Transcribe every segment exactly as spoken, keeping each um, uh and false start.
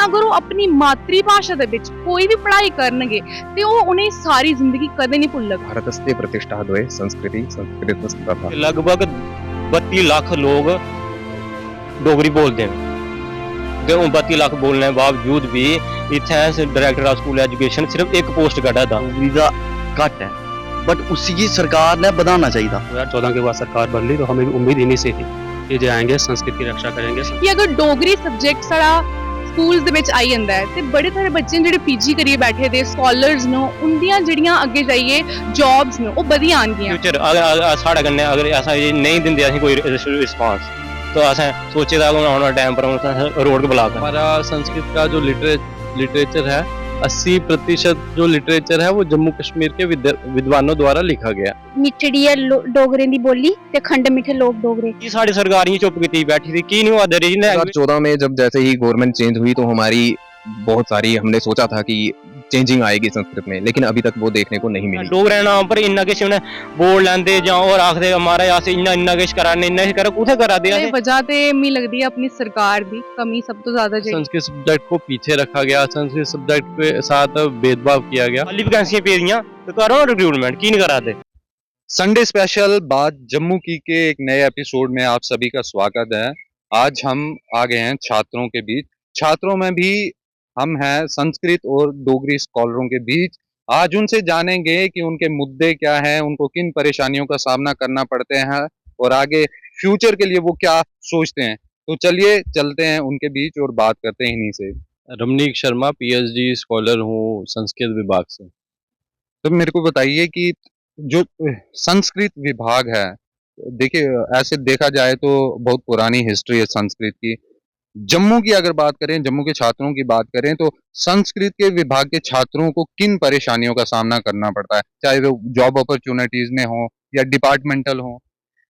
अगर ओह् अपनी मातृभाशा दे बिच कोई बी पढ़ाई करनगे ते ओह् उ'नेंगी सारी जिंदगी कदें निं भुल्लग। भारतस्य प्रतिष्ठा द्वे संस्कृति संस्कृतस्य तथा। लगभग बत्ती लक्ख लोग डोगरी बोलदे न ते हून बत्ती लक्ख बोलने दे बावजूद बी इत्थै डायरेक्टर ऑफ स्कूल एजुकेशन सिर्फ इक पोस्ट कड्ढा दा। डोगरी दा घट्ट ऐ, बट उसी गी सरकार ने बधाना चाहिदा। दो हज़ार चौदह के बाद सरकार बदली तो हमें भी उम्मीद इन्हीं से थी कि जो आएंगे संस्कृत की रक्षा करेंगे। कि अगर डोगरी सब्जेक्ट साढ़ा स्कूल्स दे बिच आई जंदा ऐ ते बड़े सारे बच्चे न जेह्ड़े पीजी करियै बैठे दे स्कॉलर्स न, उंदियां जेह्ड़ियां अग्गें जाइयै जॉब्स न ओह् बधी आनगियां। फ्यूचर अगर अगर साढ़े कन्नै अगर ऐसा एह् नेईं दिंदे असें कोई रिस्पांस तो असें सोचे दा हून आने वाले टाइम पर हून असें रोड ब्लॉक करना। हमारा संस्कृत का जो लिटरे लिटरेचर है, अस्सी प्रतिशत जो लिटरेचर है वो जम्मू कश्मीर के विद्या- विद्वानों द्वारा लिखा गया। मिट्ठड़ी ऐ लो- डोगरें दी बोली ते खंड मिट्ठे लोक डोगरे। की साढ़ी सरकार इ'यां चुप्प कीती बैठी दी, की निं होआ दी रीजनल दो हज़ार चौदह में जब जैसे ही गवर्नमेंट चेंज हुई तो हमारी बहुत सारी, हमने सोचा था कि चेंजिंग आएगी संस्कृत में, लेकिन अभी तक वो देखने को नहीं मिली। डोगरें नाम पर इन्ना किश उ'नें बोर्ड लैंदे जां होर आखदे, "महाराज, अस इन्ना, इन्ना किश करा ने, इन्ना किश करा, कुत्थै करा दे एह्दी अस?" वजह ते मिगी लगदी ऐ अपनी सरकार दी कमी सब तो ज्यादा जेह्ड़ी। संस्कृत सब्जेक्ट को पीछे रखा गया, संस्कृत सब्जेक्ट के साथ भेदभाव किया गया। खाली वैकेंसियां पेदियां ते करो रिक्रूटमेंट, की निं करा दे? संडे स्पेशल बात जम्मू की के एक नए एपिसोड में आप सभी का स्वागत है। आज हम आ गए हैं छात्रों के बीच। छात्रों में भी हम हैं संस्कृत और डोगरी स्कॉलरों के बीच। आज उनसे जानेंगे कि उनके मुद्दे क्या हैं, उनको किन परेशानियों का सामना करना पड़ते हैं और आगे फ्यूचर के लिए वो क्या सोचते हैं। तो चलिए चलते हैं उनके बीच और बात करते हैं इन्हीं से। रमनीक शर्मा, पीएचडी स्कॉलर हूँ संस्कृत विभाग से। तो मेरे को बताइए कि जो अ, संस्कृत विभाग है, देखिए, ऐसे देखा जाए तो बहुत पुरानी हिस्ट्री है संस्कृत की। जम्मू की अगर बात करें, जम्मू के छात्रों की बात करें, तो संस्कृत के विभाग के छात्रों को किन परेशानियों का सामना करना पड़ता है, चाहे वो जॉब अपॉर्चुनिटीज में हो या डिपार्टमेंटल हो?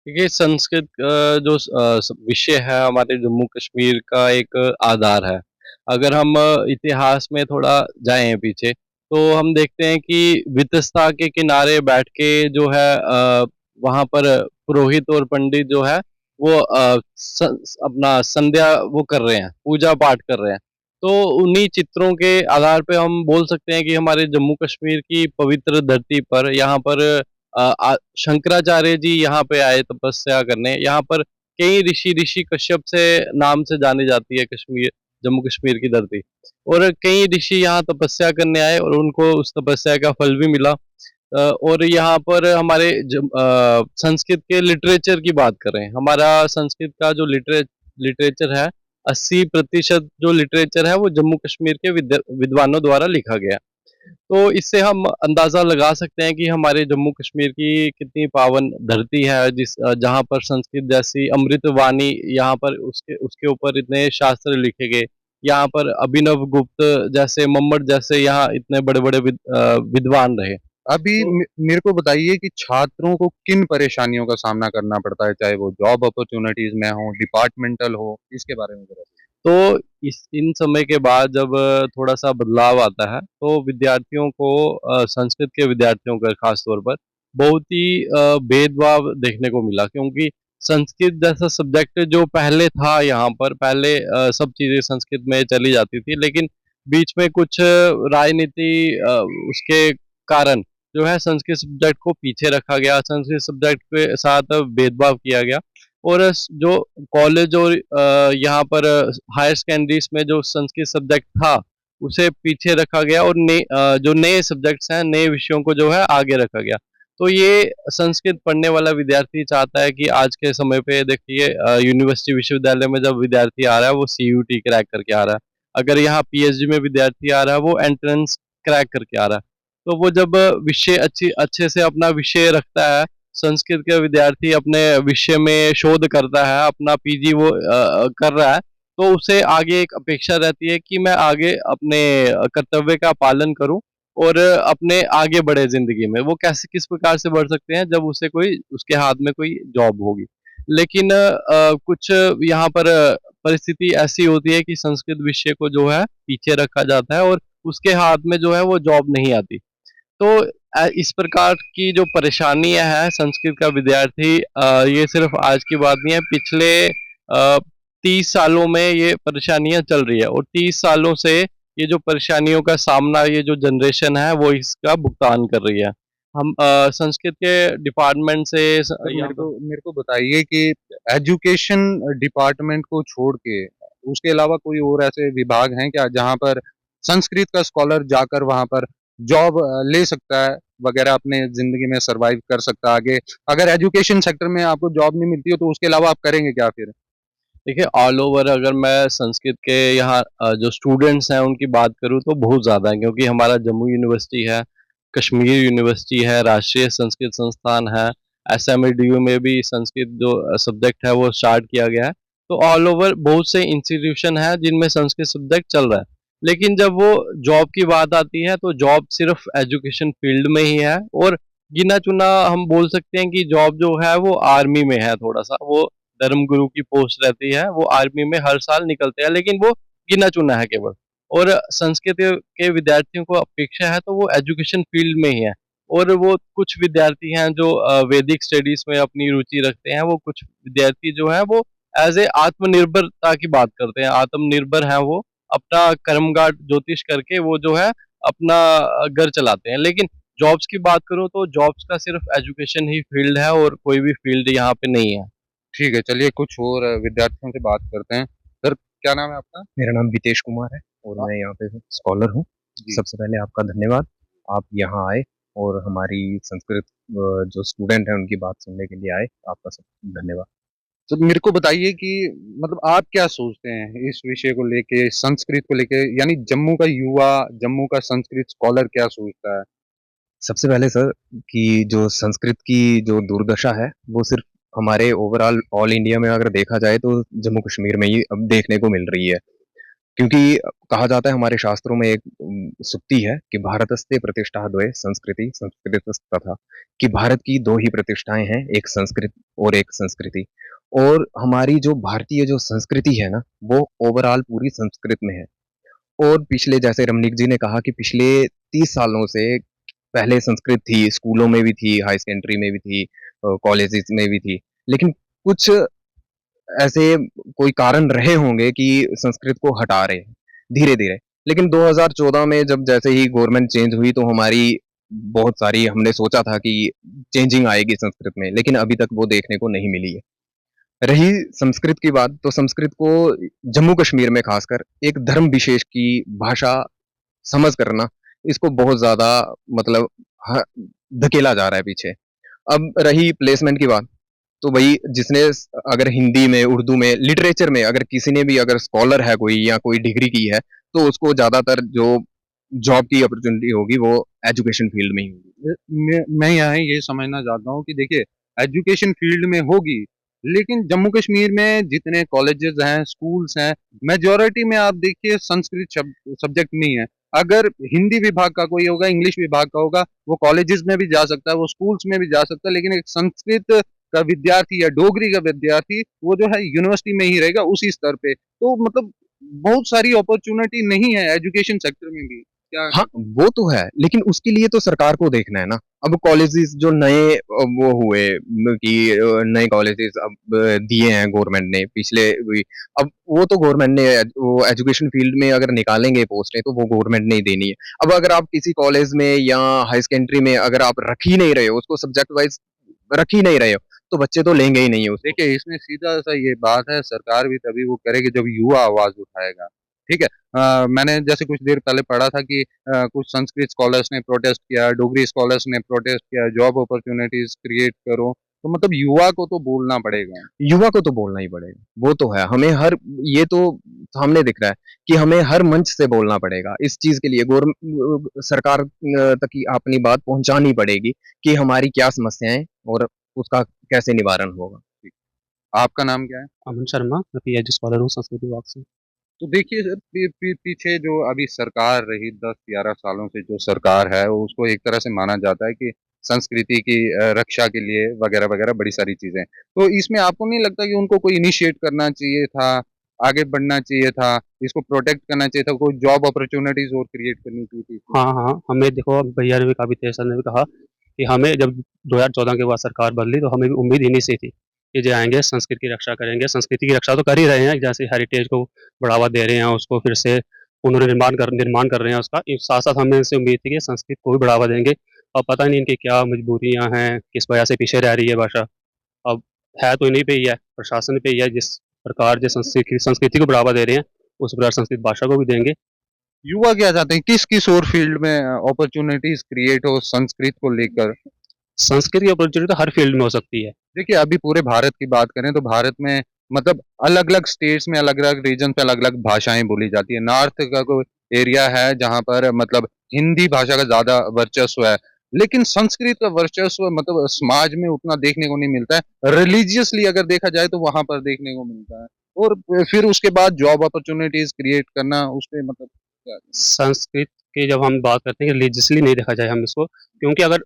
देखिए, संस्कृत अ, जो स- अ, स- विषय है हमारे जम्मू कश्मीर का एक आधार है। अगर हम अ, इतिहास में थोड़ा जाएं पीछे, तो हम देखते हैं कि वितस्ता के किनारे बैठ के जो है अ, वहाँ पर पुरोहित और पंडित जो है वो अ, स- अपना संध्या वो कर रहे हैं, पूजा पाठ कर रहे हैं। तो उन्हीं चित्रों के आधार पे हम बोल सकते हैं कि हमारे जम्मू कश्मीर की पवित्र धरती पर यहाँ पर अ, आ- शंकराचार्य जी यहाँ पे आए तपस्या करने। यहाँ पर कई ऋषि, ऋषि कश्यप से नाम से जानी जाती है कश्मीर, जम्मू कश्मीर की धरती। और कई ऋषि यहाँ तपस्या करने आए और उनको उस तपस्या का फल भी मिला। अ, और यहाँ पर हमारे जम- अ, संस्कृत के लिटरेचर की बात करें, हमारा संस्कृत का जो लिटरे लिटरेचर है, अस्सी प्रतिशत जो लिटरेचर है वो जम्मू कश्मीर के विद्या- विद्वानों द्वारा लिखा गया। तो इससे हम अंदाज़ा लगा सकते हैं कि हमारे जम्मू कश्मीर की कितनी पावन धरती है, जिस अ, जहाँ पर संस्कृत जैसी अमृत वाणी, यहाँ पर उसके उसके ऊपर इतने शास्त्र लिखे गए, यहाँ पर अभिनव गुप्त जैसे, मम्मट जैसे यहाँ इतने बड़े बड़े विद, अ, विद्वान रहे। अभी तो मे- मेरे को बताइए कि छात्रों को किन परेशानियों का सामना करना पड़ता है, चाहे वो जॉब अपॉर्चुनिटीज में हो, डिपार्टमेंटल हो, इसके बारे में जरा। तो इस इन समय के बाद जब थोड़ा सा बदलाव आता है तो विद्यार्थियों को अ, संस्कृत के विद्यार्थियों का खास तौर पर बहुत ही अ, भेदभाव देखने को मिला, क्योंकि संस्कृत जैसा सब्जेक्ट जो पहले था यहाँ पर, पहले अ, सब चीज़ें संस्कृत में चली जाती थी, लेकिन बीच में कुछ राजनीति अ, उसके कारण जो है संस्कृत सब्जेक्ट को पीछे रखा गया, संस्कृत सब्जेक्ट के साथ भेदभाव किया गया। और स- जो कॉलेज और अ, यहाँ पर हायर सेकेंडरीज में जो संस्कृत सब्जेक्ट था उसे पीछे रखा गया और ने, अ, जो नए सब्जेक्ट्स हैं, नए विषयों को जो है आगे रखा गया। तो ये संस्कृत पढ़ने वाला विद्यार्थी चाहता है कि आज के समय पे देखिए अ, यूनिवर्सिटी विश्वविद्यालय में जब विद्यार्थी आ रहा है वो सीयूटी क्रैक करके आ रहा है, अगर यहाँ पीएचडी में विद्यार्थी आ रहा है वो एंट्रेंस क्रैक करके आ रहा है। तो वो जब विषय अच्छी अच्छे से अपना विषय रखता है, संस्कृत के विद्यार्थी अपने विषय में शोध करता है, अपना पीजी वो अ, कर रहा है, तो उसे आगे एक अपेक्षा रहती है कि मैं आगे अपने कर्तव्य का पालन करूं और अपने आगे बढ़े जिंदगी में। वो कैसे, किस प्रकार से बढ़ सकते हैं जब उसे कोई, उसके हाथ में कोई जॉब होगी। लेकिन अ, कुछ यहाँ पर परिस्थिति ऐसी होती है कि संस्कृत विषय को जो है पीछे रखा जाता है और उसके हाथ में जो है वो जॉब नहीं आती। तो अ, इस प्रकार की जो परेशानियां हैं संस्कृत का विद्यार्थी, अ, ये सिर्फ आज की बात नहीं है, पिछले अ, तीस सालों में ये परेशानियां चल रही है और तीस सालों से ये जो परेशानियों का सामना, ये जो जनरेशन है, वो इसका भुगतान कर रही है। हम अ, संस्कृत के डिपार्टमेंट से स- सर, यहाँ मेरे को मेरे को बताइए कि एजुकेशन डिपार्टमेंट को छोड़ के उसके अलावा कोई और ऐसे विभाग हैं क्या, जहाँ पर संस्कृत का स्कॉलर जाकर वहाँ पर जॉब ले सकता है वगैरह, अपने जिंदगी में सरवाइव कर सकता है आगे? अगर एजुकेशन सेक्टर में आपको जॉब नहीं मिलती हो, तो उसके अलावा आप करेंगे क्या फिर? देखिए, ऑल ओवर अगर मैं संस्कृत के यहाँ अ, जो स्टूडेंट्स हैं, उनकी बात करूँ, तो बहुत ज़्यादा हैं, क्योंकि हमारा जम्मू यूनिवर्सिटी है, कश्मीर यूनिवर्सिटी है, राष्ट्रीय संस्कृत संस्थान है, एस एम ए डी यू में भी संस्कृत जो सब्जेक्ट है, वो स्टार्ट किया गया है। तो ऑल ओवर बहुत से इंस्टीट्यूशन हैं, जिनमें संस्कृत सब्जेक्ट चल रहा है। लेकिन जब वो जॉब की बात आती है, तो जॉब सिर्फ एजुकेशन फील्ड में ही है, और गिना चुना हम बोल सकते हैं कि जॉब जो है, वो आर्मी में है। थोड़ा सा वो धर्म गुरु की पोस्ट रहती है, वो आर्मी में हर साल निकलते हैं, लेकिन वो गिना चुना है केवल। और संस्कृत के विद्यार्थियों को अपेक्षा है, तो वो एजुकेशन फील्ड में ही है। और वो कुछ विद्यार्थी हैं जो अ, वैदिक स्टडीज में अपनी रुचि रखते हैं, वो कुछ विद्यार्थी जो हैं, वो एज ए आत्मनिर्भरता की बात करते हैं, आत्मनिर्भर हैं वो, अपना कर्मकांड ज्योतिष करके वो जो है, अपना अ, घर चलाते हैं। लेकिन जॉब्स की बात करूँ, तो जॉब्स का सिर्फ एजुकेशन ही फील्ड है और कोई भी फील्ड यहाँ पे नहीं है। ठीक है, चलिए, कुछ और विद्यार्थियों से बात करते हैं। सर, क्या नाम है आपका? मेरा नाम वितेश कुमार है और हाँ। मैं यहाँ पे स्कॉलर हूँ। जी। सबसे पहले आपका धन्यवाद, आप यहाँ आए और हमारी संस्कृत अ, जो स्टूडेंट हैं उनकी बात सुनने के लिए आए। आपका सब धन्यवाद। तो मेरे को बताइए कि मतलब आप क्या सोचते हैं इस विषय को लेके, संस्कृत को लेके, यानी जम्मू का युवा, जम्मू का संस्कृत स्कॉलर क्या सोचता है? सबसे पहले सर, कि जो संस्कृत की जो दुर्दशा है, वो सिर्फ हमारे ओवरऑल ऑल इंडिया में अगर देखा जाए तो जम्मू कश्मीर में ही अब देखने को मिल रही है, क्योंकि कहा जाता है, हमारे शास्त्रों में एक उम, सूक्ति है कि भारतस्ते प्रतिष्ठा द्वे संस्कृति संस्कृत तथा, कि भारत की दो ही प्रतिष्ठाएं हैं, एक संस्कृत और एक संस्कृति। और हमारी जो भारतीय जो संस्कृति है ना, वो ओवरऑल पूरी संस्कृत में है। और पिछले, जैसे रमनीक जी ने कहा कि पिछले तीस सालों से पहले संस्कृत थी, स्कूलों में भी थी, हाई सेकेंडरी में भी थी, कॉलेजेस में भी थी, लेकिन कुछ ऐसे कोई कारण रहे होंगे कि संस्कृत को हटा रहे हैं धीरे धीरे। लेकिन दो हज़ार चौदह में जब जैसे ही गवर्नमेंट चेंज हुई, तो हमारी बहुत सारी, हमने सोचा था कि चेंजिंग आएगी संस्कृत में, लेकिन अभी तक वो देखने को नहीं मिली है। रही संस्कृत की बात, तो संस्कृत को जम्मू कश्मीर में खासकर एक धर्म विशेष की भाषा समझ करना, इसको बहुत ज़्यादा, मतलब, ह-, धकेला जा रहा है पीछे। अब रही प्लेसमेंट की बात, तो भाई, जिसने स-, अगर हिंदी में, उर्दू में, लिटरेचर में अगर किसी ने भी, अगर स्कॉलर है कोई या कोई डिग्री की है, तो उसको ज़्यादातर जो जॉब की अपॉर्चुनिटी होगी, वो एजुकेशन फील्ड में ही होगी। मैं मैं यहाँ ये समझना चाहता हूँ कि देखिए, एजुकेशन फील्ड में होगी, लेकिन जम्मू कश्मीर में जितने कॉलेजेस हैं, स्कूल्स हैं, मेजोरिटी में आप देखिए, संस्कृत सब्जेक्ट नहीं है। अगर हिंदी विभाग का कोई होगा, इंग्लिश विभाग का होगा, वो कॉलेजेस में भी जा सकता है, वो स्कूल्स में भी जा सकता है, लेकिन एक संस्कृत का विद्यार्थी या डोगरी का विद्यार्थी, वो जो है, यूनिवर्सिटी में ही रहेगा उसी स्तर पे। तो मतलब, बहुत सारी अपॉर्चुनिटी नहीं है एजुकेशन सेक्टर में भी। क्या हाँ, वो तो है, लेकिन उसके लिए तो सरकार को देखना है ना। अब कॉलेजेस जो नए, अ, वो हुए, म-, कि, अ, नए कॉलेजेस अब, अ, दिए हैं गवर्नमेंट ने पिछले भी, अब वो तो गवर्नमेंट ने एज-, वो एजुकेशन फील्ड में अगर निकालेंगे पोस्टें, तो वो गवर्नमेंट ने ही देनी है। अब अगर आप किसी कॉलेज में या हाई सेकेंडरी में अगर आप रख ही नहीं रहे हो, उसको सब्जेक्ट वाइज रख ही नहीं रहे हो, तो बच्चे तो लेंगे ही नहीं उसको। देखिए, इसमें सीधा सा ये बात है, सरकार भी तभी वो करेगी जब युवा आवाज उठाएगा, ठीक है? अ, मैंने जैसे कुछ देर पहले पढ़ा था कि अ, कुछ संस्कृत स्कॉलर्स ने प्रोटेस्ट किया, डोगरी स्कॉलर्स ने प्रोटेस्ट किया, जॉब अपॉर्चुनिटीज क्रिएट करो। तो मतलब, युवा को तो बोलना पड़ेगा। युवा को तो बोलना ही पड़ेगा, वो तो है। हमें हर, ये तो सामने दिख रहा है कि हमें हर मंच से बोलना पड़ेगा इस चीज के लिए। गौर-, सरकार, अ, तक की अपनी बात पहुंचानी पड़ेगी कि हमारी क्या समस्याएं और उसका कैसे निवारण होगा। आपका नाम क्या है? अमन शर्मा, मैं पीएचडी स्कॉलर हूँ संस्कृत विभाग से। तो देखिए सर, पी-, पी-, पीछे जो अभी सरकार रही, दस ग्यारह सालों से जो सरकार है, उसको एक तरह से माना जाता है कि संस्कृति की, अ, रक्षा के लिए वगैरह वगैरह बड़ी सारी चीजें। तो इसमें आपको नहीं लगता कि उनको कोई इनिशिएट करना चाहिए था, आगे बढ़ना चाहिए था, इसको प्रोटेक्ट करना चाहिए था, कोई जॉब अपॉर्चुनिटीज और क्रिएट करनी चाहिए थी? हाँ, हाँ, हमें देखो, भैया ने भी कहा, वितेश सर ने भी कहा कि हमें जब दो हज़ार चौदह के बाद सरकार बदली, तो हमें भी उम्मीद इन्हीं से थी। ये जो आएंगे, संस्कृत की रक्षा करेंगे। संस्कृति की रक्षा तो कर ही रहे हैं, जैसे हेरिटेज को बढ़ावा दे रहे हैं, उसको फिर से पुनर्निर्माण कर निर्माण कर रहे हैं उसका। साथ साथ हमें इनसे उम्मीद थी कि संस्कृत को भी बढ़ावा देंगे। अब पता नहीं इनकी क्या मजबूरियां हैं, किस वजह से पीछे रह रही है भाषा। अब है तो इन्हीं पे ही है, प्रशासन पे ही है। जिस प्रकार जो संस्कृति संस्कृति को बढ़ावा दे रहे हैं, उस प्रकार संस्कृत भाषा को भी देंगे। युवा क्या चाहते हैं, किस किस और फील्ड में अपॉर्चुनिटीज क्रिएट हो संस्कृत को लेकर? संस्कृत की अपॉर्चुनिटी तो हर फील्ड में हो सकती है। देखिए, अभी पूरे भारत की बात करें तो भारत में मतलब अलग अलग स्टेट्स में, अलग अलग रीजन पे अलग अलग भाषाएं बोली जाती है। नॉर्थ का कोई एरिया है जहाँ पर मतलब हिंदी भाषा का ज्यादा वर्चस्व है, लेकिन संस्कृत का वर्चस्व मतलब समाज में उतना देखने को नहीं मिलता है। रिलीजियसली अगर देखा जाए तो वहां पर देखने को मिलता है, और फिर उसके बाद जॉब अपॉर्चुनिटीज क्रिएट करना उस पर मतलब क्या? संस्कृत की जब हम बात करते हैं, रिलीजियसली नहीं देखा जाए हम इसको, क्योंकि अगर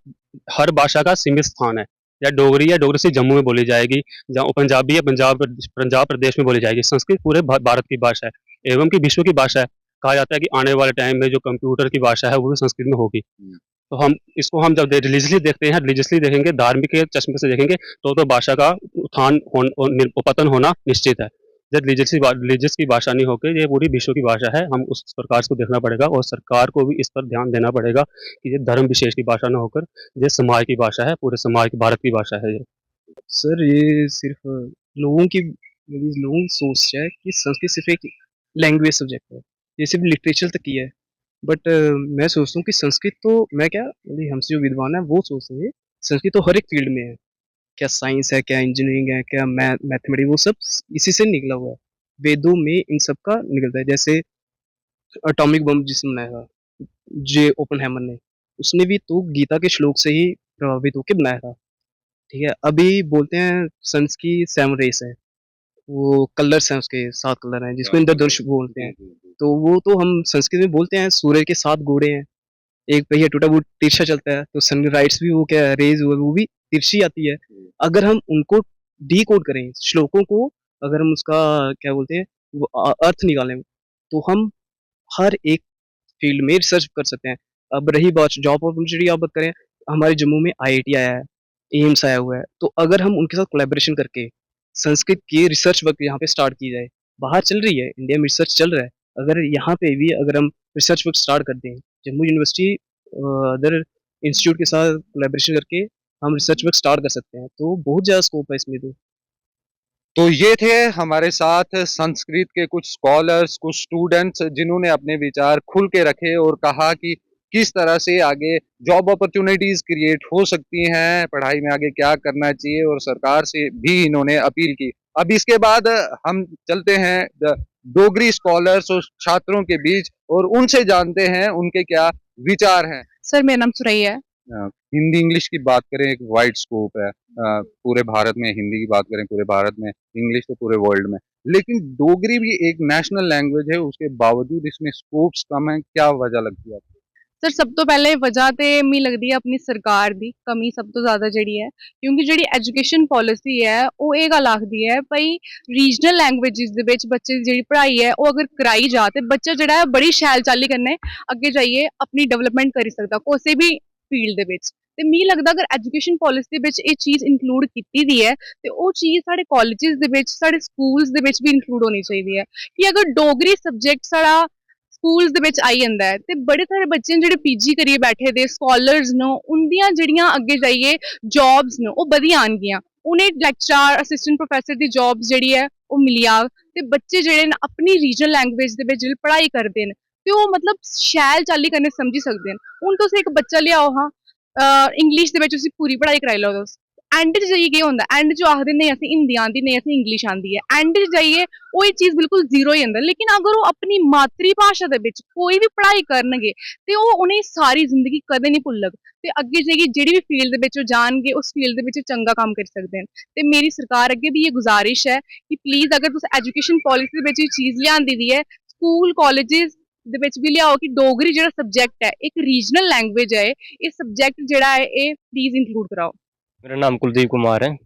हर भाषा का सीमित स्थान है, या डोगरी या डोगरी से जम्मू में बोली जाएगी, या पंजाबी या पंजाब पंजाब प्रदेश में बोली जाएगी। संस्कृत पूरे भा- भारत की भाषा है एवं कि विश्व की भाषा है। कहा जाता है कि आने वाले टाइम में जो कंप्यूटर की भाषा है, वो भी संस्कृत में होगी। हम्म। तो हम इसको हम जब रिलीजियसली देखते हैं, रिलीजियसली देखेंगे, धार्मिक के चश्मे से देखेंगे, तो तो भाषा का उत्थान होन, और निर- पतन होना निश्चित है। जब रिलीजियस की भा- रिलीजियस की भाषा नहीं होकर ये पूरी विश्व की भाषा है, हम उस सरकार को देखना पड़ेगा और सरकार को भी इस पर ध्यान देना पड़ेगा कि ये धर्म विशेष की भाषा ना होकर ये समाज की भाषा है, पूरे समाज की, भारत की भाषा है ये। सर, ये सिर्फ लोगों की, मेरी लोगों की सोच है कि संस्कृत सिर्फ एक लैंग्वेज सब्जेक्ट है, ये सिर्फ लिटरेचर तक ही है। बट मैं सोचता हूँ कि संस्कृत तो, मैं क्या, मतलब हमसे जो विद्वान है वो सोचते हैं, संस्कृत तो हर एक फील्ड में है, क्या साइंस है, क्या इंजीनियरिंग है, क्या मैथ मैथमेटिक्स, वो सब इसी से निकला हुआ है। वेदों में इन सब का निकलता है। जैसे एटॉमिक बम जिसने बनाया था, जे ओपनहाइमर ने, उसने भी तो गीता के श्लोक से ही प्रभावित होकर बनाया था। ठीक है, अभी बोलते हैं सन्स की सेवन रेस है, वो कलर्स हैं उसके, सात कलर हैं, जिसको इंद्रधनुष बोलते हैं। तो वो तो हम संस्कृत में बोलते हैं सूर्य के सात घोड़े हैं, एक पहिया टूटा, वो तिरछा चलता है, तो सनराइज भी वो क्या, रेज वो भी तिरछी आती है। अगर हम उनको डिकोड करें, श्लोकों को अगर हम उसका क्या बोलते हैं, वो अ- अर्थ निकालें, तो हम हर एक फील्ड में रिसर्च कर सकते हैं। अब रही बात जॉब अपॉर्चुनिटी, आप बात करें, हमारे जम्मू में आईआईटी आया है, एम्स आया हुआ है, तो अगर हम उनके साथ कोलैबोरेशन करके संस्कृत की रिसर्च वर्क यहाँ पे स्टार्ट की जाए, बाहर चल रही है, इंडिया में रिसर्च चल रहा है, अगर यहाँ पे भी अगर हम रिसर्च वर्क स्टार्ट कर दें, जम्मू यूनिवर्सिटी अदर इंस्टीट्यूट के साथ कोलैबोरेशन करके हम रिसर्च वर्क स्टार्ट कर सकते हैं, तो बहुत ज़्यादा स्कोप है इसमें तो। तो ये थे हमारे साथ संस्कृत के कुछ स्कॉलर्स, कुछ स्टूडेंट्स, जिन्होंने अपने विचार खुल के रखे और कहा कि किस तरह से आगे जॉब अपॉर्चुनिटीज क्रिएट हो सकती हैं, पढ़ाई में आगे क्या करना चाहिए, और सरकार से भी इन्होंने अपील की। अब इसके बाद हम चलते हैं द- डोगरी स्कॉलर्स और छात्रों के बीच और उनसे जानते हैं उनके क्या विचार हैं। सर, मेरा नाम सुरैया है। अ, हिंदी इंग्लिश की बात करें, एक वाइड स्कोप है। अ, पूरे भारत में हिंदी की बात करें, पूरे भारत में, इंग्लिश तो पूरे वर्ल्ड में, लेकिन डोगरी भी एक नेशनल लैंग्वेज है, उसके बावजूद इसमें स्कोप्स कम है। क्या वजह लगती है आपको? सर, सब तो पैह्लें वजह ते मिगी लगदी ऐ अपनी सरकार दी कमी सब तो ज़्यादा जेह्ड़ी ऐ, क्योंकि जेह्ड़ी एजुकेशन पालिसी ऐ, ओह् एह् गल्ल आखदी ऐ भई रीजनल लैंग्वेजेस दे बिच बच्चे दी जेह्ड़ी पढ़ाई ऐ, ओह् अगर कराई जा ते बच्चा जेह्ड़ा ऐ बड़ी शैल चाल्ली कन्नै अग्गें जाइयै अपनी डेवलपमेंट करी सकदा कुसै बी फील्ड दे बिच। ते मिगी लगदा अगर एजुकेशन पालिसी दे बिच एह् चीज इंक्लूड कीती दी ऐ ते ओह् चीज साढ़े कालेजेस दे बिच, साढ़े स्कूल्स दे बिच बी इंक्लूड होनी चाहिदी ऐ कि अगर डोगरी सब्जैक्ट साढ़ा स्कूल्स दे बिच आई जंदा ऐ ते बड़े सारे बच्चे न जेह्ड़े पीजी करियै बैठे दे, स्कॉलर्स न, उं'दियां जेह्ड़ियां अग्गें जाइयै जॉब्स न ओह् बधी जान गियां। उ'नें lecturer, assistant professor the jobs जेह्ड़ी ऐ ओह् मिली जाग ते बच्चे जेह्ड़े न अपनी रीजनल लैंग्वेज दे बिच जेल्लै पढ़ाई करदे न ते ओह् मतलब शैल चाल्ली कन्नै समझी सकदे न। हून तुस इक बच्चा लेआओ हां, इंग्लिश दे बिच उसी पूरी पढ़ाई कराई लैओ तुस, एंड च जाइयै केह् होंदा? एंड च ओह् आखदे, "नेईं, असें हिंदी आंदी, नेईं, असें इंग्लिश आंदी ऐ।" एंड च जाइयै ओह् एह् चीज बिल्कुल जीरो होई जंदा। लेकिन अगर ओह् अपनी मातरी भाशा दे बिच कोई बी पढ़ाई करन गे ते ओह् उ'नेंगी सारी जिंदगी कदें निं भुल्लग। ते अग्गें जाइयै जेह्ड़ी बी फील्ड दे बिच ओह् जान गे, उस फील्ड दे बिच ओह् चंगा कम्म करी सकदे न। ते मेरी सरकार अग्गें बी एह् गुजारिश ऐ कि प्लीज अगर तुस एजुकेशन पालिसी दे बिच एह् चीज लेआंदी दी ऐ, स्कूल, कालेजेस दे बिच बी लेआओ कि डोगरी जेह्ड़ा सब्जैक्ट ऐ, इक रीजनल लैंग्वेज ऐ, एह् सब्जैक्ट जेह्ड़ा ऐ, एह् प्लीज इंक्लूड कराओ। मेरा नाम कुलदीप कुमार है।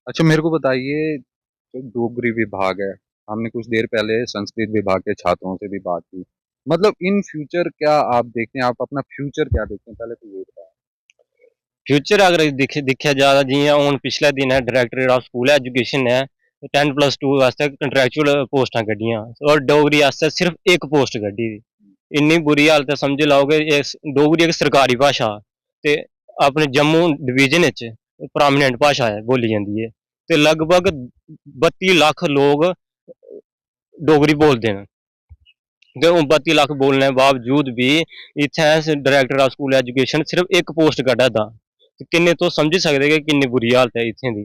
अच्छा, मेरे को बताइए, जो डोगरी विभाग है, हमने कुछ देर पहले संस्कृत विभाग के छात्रों से भी बात की, मतलब इन फ्यूचर क्या आप देखते हैं, आप अपना फ्यूचर क्या देखते हैं, पहले तो ये बताएं। फ्यूचर अगर दिक्ख-, दिक्खेआ जा तां जि'यां हून पिछले दिनें डायरैक्टरेट ऑफ स्कूल एजुकेशन ने टैन प्लस टू आस्तै कंट्रैक्चुअल पोस्टां कड्ढियां और डोगरी आस्तै सिर्फ इक पोस्ट कड्ढी दी। इन्नी बुरी हालत ऐ, समझी लैओ कि इस, डोगरी इक सरकारी भाशा ते अपने जम्मू डिवीजन च प्रोमिनेंट भाशा ऐ, बोली जंदी ऐ। ते लगभग बत्ती लक्ख लोक डोगरी बोलदे न। ते हून बत्ती लक्ख बोलने दे बावजूद बी इत्थै डायरैक्टर ऑफ स्कूल एजुकेशन सिर्फ इक पोस्ट कड्ढा दा। ते किन्ने तुस समझी सकदे कि किन्नी बुरी हालत ऐ इत्थें दी।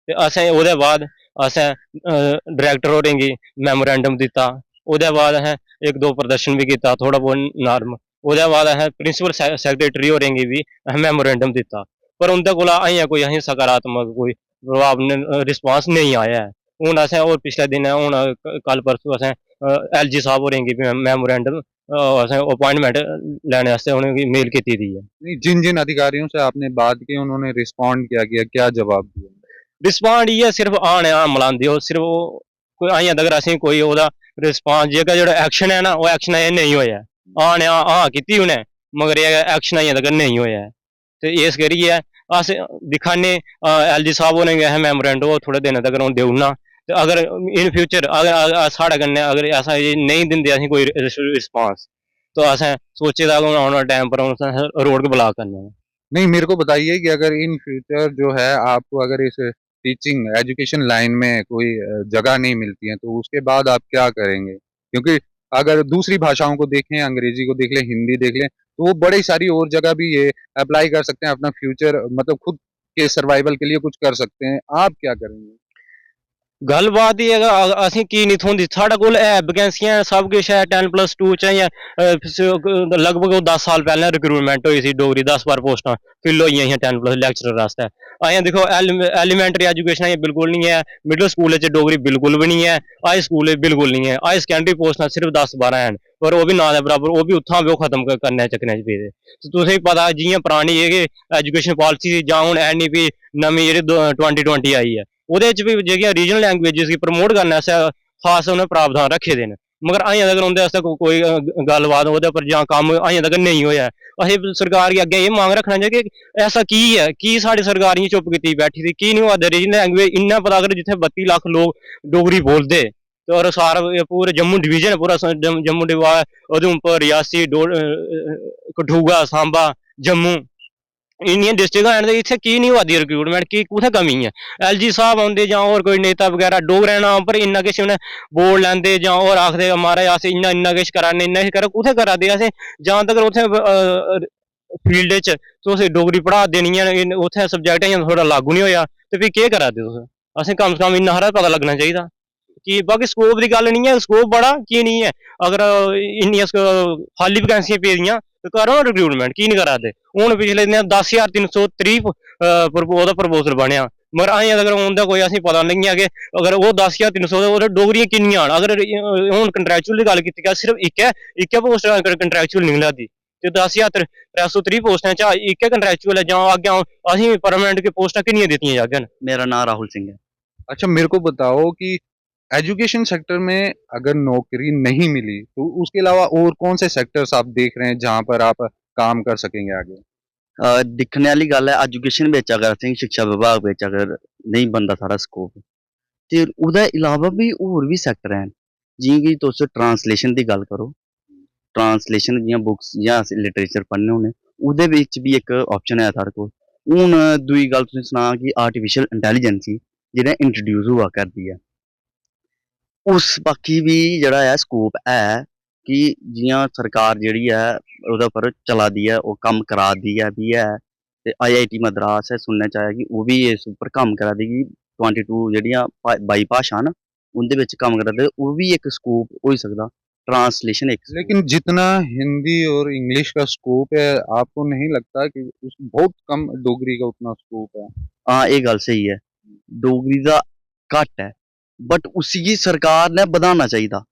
ते असें ओह्दे बाद असें, अ, डायरैक्टर होरें गी मैमोरेंडम दित्ता। ओह्दे बाद असें इक दो प्रदर्शन बी कीता, थोह्ड़ा बहुत नार्मल। ओह्दे बाद असें प्रिंसिपल सै-, सैक्रेटरी होरें गी बी असें मैमोरेंडम दित्ता, पर उं'दे कोला अजें कोई असें सकारात्मक कोई प्रभाव न-, रिस्पांस नेईं आया ऐ। हून असें होर पिछले दिनें हून क-, कल परसों असें, अ, एलजी साहब होरें गी बी मैमोरेंडम, अ, असें अपॉइंटमेंट लैने आस्तै उ'नेंगी मेल कीती दी ऐ। नहीं, जिन-जिन अधिकारियों से आपने बात की, उन्होंने रिस्पॉन्ड क्या किया, क्या जवाब दिया? रिस्पॉन्ड इ'यै सिर्फ हां ने हां मलांदे, ओह् सिर्फ ओह् कोई अजें तगर असेंगी कोई ओह्दा रिस्पांस जेह्का जेह्ड़ा एक्शन ऐ ना, ओह् एक्शन अजें नेईं होएआ ऐ। हां ने हां, हां कीती उ'नें, मगर एह् एक्शन अजें तगर नेईं होएआ ऐ। ते इस करियै अस दिक्खा ने, अ, एलजी साहब होरें गी असें मैमोरेंडम ओह् थोह्ड़े दिनें तगर हून देई ओड़ना। ते अगर इन फ्यूचर अगर, अगर, अगर साढ़े कन्नै अगर ऐसा एह् नेईं दिंदे असेंगी कोई रिस-, रिस्पांस, तो असें सोचे दा कि हून औने आह्ले टाइम पर हून असें रोड ब्लाक करने न। नहीं, मेरे को बताइए कि अगर इन फ्यूचर जो है आपको अगर इस टीचिंग, एजुकेशन लाइन में कोई, अ, जगह नहीं मिलती है, तो उसके बाद आप क्या करेंगे? क्योंकि अगर दूसरी भाषाओं को देखें, अंग्रेजी को देख लें, हिंदी देख लें, तो वो बड़ी सारी और जगह भी ये अप्लाई कर सकते हैं, अपना फ्यूचर, मतलब, खुद के सर्वाइवल के लिए कुछ कर सकते हैं। आप क्या करेंगे? गल्लबात एह् ऐ कि अ-, असें की निं थ्होंदी? साढ़े कोल है, वैकेंसियां, सब किश ऐ, टैन प्लस टू च अजें, अ, स-, लगभग ओह् दस साल पैह्लें रिक्रूटमेंट होई सी डोगरी, दस बारां पोस्टां फिल होई गेइयां हियां टैन प्लस लैक्चरर आस्तै। अजें दिक्खो, एल-, एलिमेंट्री एजुकेशन अजें बिल्कुल निं ऐ, मिडल स्कूल च डोगरी बिल्कुल बी निं ऐ, हाई स्कूल च बिल्कुल निं ऐ, हायर सकैंडरी पोस्टां सिर्फ दस बारां हैन, पर ओह् बी नां दे बराबर, ओह् बी उत्थां बी ओह् खत्म क-, करने दे चक्करें च पेदे। ते तुसें गी पता, जि'यां परानी एह् कि एजुकेशन पालिसी ही जां हून एनईपी नमीं जेह्ड़ी दो-, ट्वेंटी ट्वेंटी आई ऐ, ओह्दे च बी जेह्कियां रीजनल लैंग्वेजेस गी प्रमोट करने आस्तै खास उ'नें प्रावधान रक्खे दे न, मगर अजें तगर उं'दे आस्तै को-, कोई, अ, ग-, गल्लबात ओह्दे पर जां कम्म अजें तगर नेईं होएआ ऐ। असें सरकार गी अग्गें एह् मंग रक्खना चाहिदा कि ऐसा की ऐ, की साढ़ी सरकार इ'यां चुप्प कीती बैठी दी, की निं होआ दा? रीजनल लैंग्वेज इन्ना पता, अगर जित्थै बत्ती लक्ख लोक डोगरी बोलदे, ते होर सारा एह् पूरे जम्मू डिवीजन, पूरा स-, जम-, जम्मू डिवा-, उधमपुर, रियासी, डो-, अ, अ, कठुआ, सांबा, जम्मू, इन्नियां डिस्ट्रिक्टां हैन ते इत्थै की निं होआ दी रिक्रूटमेंट? की, कुत्थै कमी ऐ? एलजी साहब औंदे जां होर कोई नेता बगैरा, डोगरें नांऽ उप्पर इन्ना किश उ'नें बोर्ड लैंदे जां होर आखदे, "महाराज, अस इन्ना, इन्ना किश करा ने, इन्ना किश करा", कुत्थै करा दे असें? जां तगर उत्थै, अ, फील्ड च तुस डोगरी पढ़ा दे निं हैन, इन-, उत्थै सब्जैक्ट अजें थुआढ़ा लागू निं होएआ, ते फ्ही केह् करा दे तुस? असें कम से कम इन्ना हारा पता लग्गना चाहिदा। कि बाकी स्कोप दी गल्ल निं ऐ, स्कोप बड़ा की निं ऐ? अगर इन्नियां स-, खाल्ली वैकेंसियां पेदियां ते करो रिक्रूटमेंट, की निं करा दे? हून पिछले दिनें दस ज्हार तिन्न सौ त्रीह् प-, अ, प्रपो-, ओह्दा प्रपोजल बनेआ, मगर अजें तगर उं'दा कोई असेंगी पता निं ऐ कि अगर ओह् दस ज्हार तिन्न सौ ते ओह्दे डोगरियां किन्नियां न? अगर, अ, हून कंट्रैक्चुअल दी गल्ल कीती जा, सिर्फ इक्कै, इक्कै पोस्ट कंट्रैक्चुअल निकला दी। ते दस ज्हार त्रै सौ त्रीह् पोस्टें चा इक्कै कंट्रैक्चुअल ऐ, जां अग्गें असेंगी परमानेंट गै पोस्टां किन्नियां दित्तियां जाङन? मेरा नांऽ राहुल सिंह ऐ। अच्छा, मेरे को बताओ कि एजुकेशन सेक्टर में अगर नौकरी नहीं मिली, तो उसके अलावा और कौन से सेक्टर्स आप देख रहे हैं, जहाँ पर आप काम कर सकेंगे आगे? अ, दिक्खने आह्ली गल्ल ऐ, एजुकेशन बिच अगर असेंगी शिक्षा विभाग बिच अगर नेईं बनदा साढ़ा स्कोप, ते ओह्दे इलावा बी होर बी सैक्टर हैन, जि'यां कि तुस ट्रांसलेशन दी गल्ल करो, ट्रांसलेशन जि'यां बुक्स, जि'यां अस लिटरेचर पढ़ने होन्ने, ओह्दे बिच बी इक ऑप्शन ऐ साढ़े कोल। हून दूई गल्ल तुसें सनां कि आर्टिफिशियल इंटैलीजेंस ही जेह्ड़ा इंट्रोड्यूस होआ करदी ऐ, उस पक्खी बी जेह्ड़ा ऐ स्कोप ऐ कि जि'यां सरकार जेह्ड़ी ऐ ओह्दे उप्पर चला दी ऐ, ओह् कम्म करा दी ऐ बी ऐ, ते आईआईटी मद्रास ऐ, सुनने च आया कि ओह् बी इस उप्पर कम्म करा दी कि ट्वेंटी टू जेह्ड़ियां भा-, बाई भाशां न, उं'दे बिच कम्म करा दे, ओह् बी इक स्कोप होई सकदा, ट्रांसलेशन इक स्कोप। लेकिन जितना हिंदी और इंग्लिश का स्कोप है, आपको नहीं लगता कि उस, बहुत कम डोगरी का उतना स्कोप है? हां, एह् गल्ल स्हेई ऐ, डोगरी दा घट्ट ऐ, बट उसी गी सरकार ने बधाना चाहिदा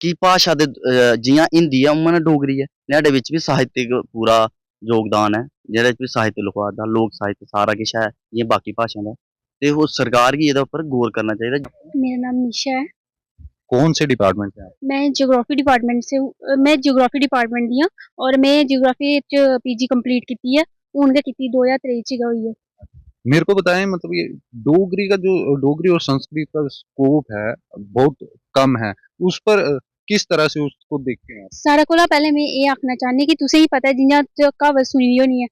कि भाशा दे, अ, जि'यां हिंदी ऐ, उ'आं गै डोगरी ऐ, न्हाड़े बिच बी साहित्यिक पूरा योगदान ऐ, जेह्दे च बी साहित्य लखोआ दा, लोक साहित्य सारा किश ऐ, जि'यां बाकी भाशां दा, ते ओह् सरकार गी एह्दे उप्पर गौर करना चाहिदा। मेरा नाम निशा ऐ। कौन से डिपार्टमेंट से आप? मैं ज्योग्राफी डिपार्टमेंट से हूँ, अ, मैं ज्योग्राफी डिपार्टमेंट दी आं और मैं ज्योग्राफी च पीजी कंप्लीट कीती ऐ हून गै कीती, दो ज्हार त्रेई च गै होई ऐ। मेरे को बताएं, मतलब, ये डोगरी का जो, डोगरी और संस्कृत का स्कोप है, बहुत कम है, उस पर, अ, किस तरह से उसको देखते हैं आप? सारें कोला पैह्लें में एह् आखना चाह्न्नी कि तुसें गी पता ऐ, जि'यां तुसें क्हावत सुनी दी होनी ऐ,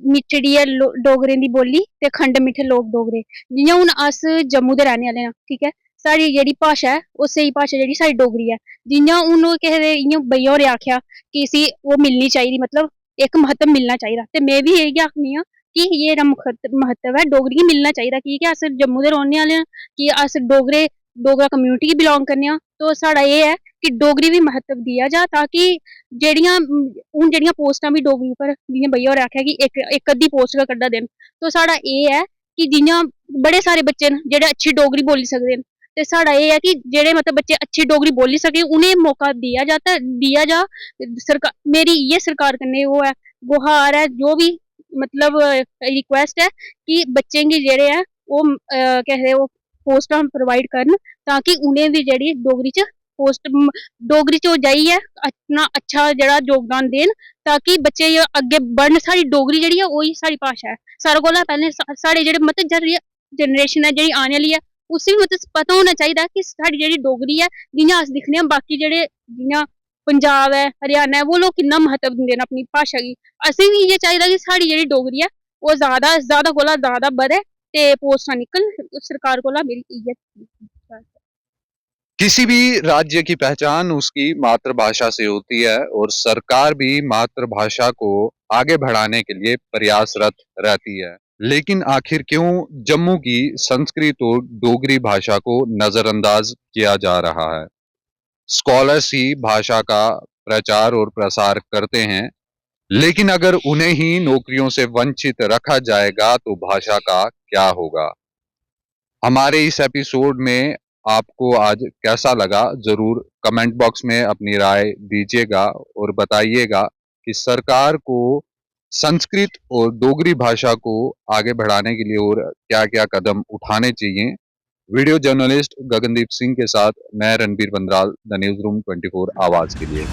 "मिट्ठड़ी ऐ लो-, डोगरें दी बोल्ली ते खंड मिट्ठे लोक डोगरे।" जि'यां हून अस जम्मू दे रैह्ने आह्ले आं, ठीक ऐ, साढ़ी जेह्ड़ी भाशा ऐ, ओह् स्हेई भाशा जेह्ड़ी साढ़ी डोगरी ऐ। जि'यां हून ओह् केह् आखदे, इ'यां भैया होरें आखेआ कि इसी ओह् मिलनी चाहिदी, मतलब, इक म्हत्तव मिलना चाहिदा, ते में बी इ'यै आखनी आं कि एह् जेह्ड़ा मुखत-, म्हत्तव ऐ, डोगरी गी मिलना चाहिदा, की के अस जम्मू दे रौह्ने आह्ले आं, कि अस डोगरे, डोगरा community गी belong करने आं, तो साढ़ा एह् ऐ कि डोगरी गी बी म्हत्तव दिया जा, ताकि जेह्ड़ियां, हून जेह्ड़ियां पोस्टां बी डोगरी उप्पर, जि'यां भैया होरें आखेआ कि इक, इक अद्धी पोस्ट गै कड्ढा दे न, तो साढ़ा एह् ऐ कि जि'यां बड़े सारे बच्चे न जेह्ड़े अच्छी डोगरी बोल्ली सकदे न, ते साढ़ा एह् ऐ कि जेह्ड़े, मतलब, बच्चे अच्छी डोगरी बोल्ली सके, उ'नें मौका दिया जा, ते दिया जा। सरका-, मेरी इ'यै सरकार कन्नै ओह् ऐ, गुहार ऐ, जो बी, मतलब, request ऐ कि बच्चें गी जेह्ड़े ऐ ओह्, अ, केह् आखदे, ओह् पोस्टां provide करन, तां कि उ'नें बी जेह्ड़ी डोगरी च पोस्ट, म-, डोगरी च ओह् जाइयै अपना अच्छा जेह्ड़ा योगदान देन, तां कि बच्चे अग्गें बढ़न। साढ़ी डोगरी जेह्ड़ी ऐ, ओही साढ़ी भाशा ऐ। सारें कोला पैह्लें सा-, साढ़े जेह्ड़े, मतलब, जेह्ड़ी जनरेशन ऐ, जेह्ड़ी आने आह्ली ऐ, उसी बी, मतलब, पता होना चाहिदा कि साढ़ी जेह्ड़ी डोगरी ऐ, जि'यां अस दिक्खने आं बाकी जेह्ड़े, जि'यां पंजाब ऐ, हरियाणा ऐ, वो लोक किन्ना म्हत्तव दिंदे न अपनी भाशा गी। असें बी इ'यै चाहिदा कि साढ़ी जेह्ड़ी डोगरी ऐ, ओह् ज्यादा, ज्यादा कोला ज्यादा बधै ते पोस्टां निकलन। सरकार कोला मेरी इ'यै। किसी भी राज्य की पहचान उसकी मातृभाषा से होती है और सरकार भी मातृभाषा को आगे बढ़ाने के लिए प्रयासरत रहती है। लेकिन आखिर क्यों जम्मू की संस्कृत और डोगरी भाषा को नजरअंदाज किया जा रहा है? स्कॉलर्स ही भाषा का प्रचार और प्रसार करते हैं, लेकिन अगर उन्हें ही नौकरियों से वंचित रखा जाएगा, तो भाषा का क्या होगा? हमारे इस एपिसोड में आपको आज कैसा लगा, जरूर कमेंट बॉक्स में अपनी राय दीजिएगा और बताइएगा कि सरकार को संस्कृत और डोगरी भाषा को आगे बढ़ाने के लिए और क्या-क्या कदम उठाने चाहिए। वीडियो जर्नलिस्ट गगनदीप सिंह के साथ मैं Ranbir Bandral, the news room twenty four आवाज़ के लिए।